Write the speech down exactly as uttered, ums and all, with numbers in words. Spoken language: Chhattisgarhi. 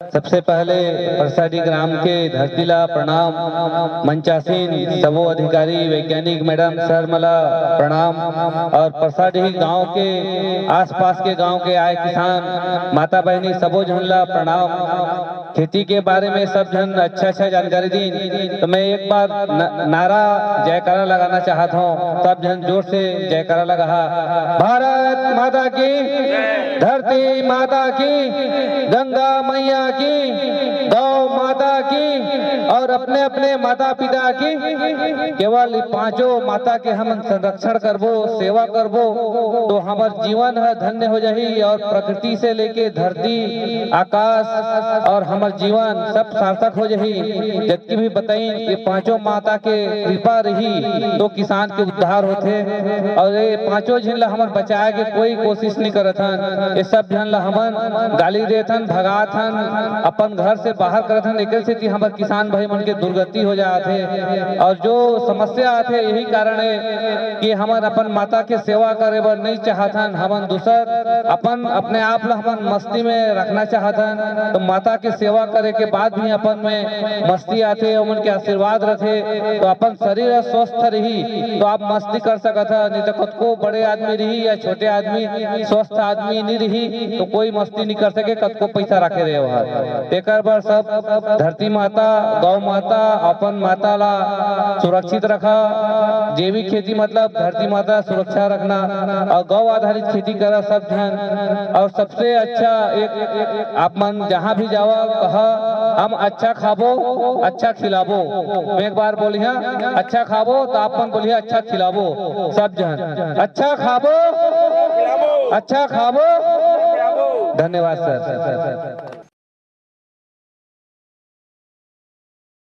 सबसे पहले परसाडी ग्राम के धरती ला प्रणाम, मंचासीन सबो अधिकारी, वैज्ञानिक मैडम सर मला प्रणाम, और परसाडी गांव के आसपास के गांव के आए किसान माता बहनी सबो झन ला प्रणाम। खेती के बारे में सब झन अच्छा अच्छा जानकारी दीन, तो मैं एक बार न, नारा जयकारा लगाना चाहत हूँ, सब झन जोर से जयकारा लगा। भारत माता की, धरती माता की, गंगा मैया की, गौ माता की और अपने अपने माता पिता की। केवल ये पांचों माता के हम संरक्षण करबो, सेवा करबो, तो हमर जीवन ह धन्य हो जाही और प्रकृति से लेके धरती, आकाश और हमर जीवन सब सार्थक हो जाही। जतकी भी बताइन, ये पांचों माता के कृपा रही तो किसान के उद्धार होथे। और ये पांचों झन ला हमन बचाए के कोई कोशिश नहीं करत हन। ये सब झन ला हमन गाली देत हन, भगात हन, अपन घर से बाहर करत हन। एकर सेती हमर किसान भाई मन के दुर्गति हो जात हे। और जो समस्या आथे, यही कारण है कि हमन अपन माता के सेवा करे बर नहीं चाहत हन। हमन दूसर अपन, अपने आप ला हमन मस्ती में रखना चाहत हन। तो माता के सेवा करे के बाद भी अपन में मस्ती आथे, ओमन के आशीर्वाद रथे, तो अपन शरीर ह स्वस्थ रही, तो आप मस्ती कर सकत ह। नहीं तो कतको बड़े आदमी रही या छोटे आदमी, स्वस्थ आदमी नहीं रही, तो कोई मस्ती नहीं कर सके, कतको पैसा रखे रहे वह। तेकर बर सब धरती माता, गौ माता, अपन माता ला सुरक्षित रखा। जैविक खेती मतलब धरती माता सुरक्षा रखना और गौ आधारित खेती करा सब झन। और सबसे अच्छा एक, आप मन जहाँ भी जावा, कहा, "हम अच्छा खाबो, अच्छा खिलाबो।" मैं एक बार बोली, हाँ, अच्छा खाबो, तो आप मन बोलिए, "अच्छा खिलाबो।" सब झन, "अच्छा खाबो, अच्छा खाबो।" धन्यवाद सर।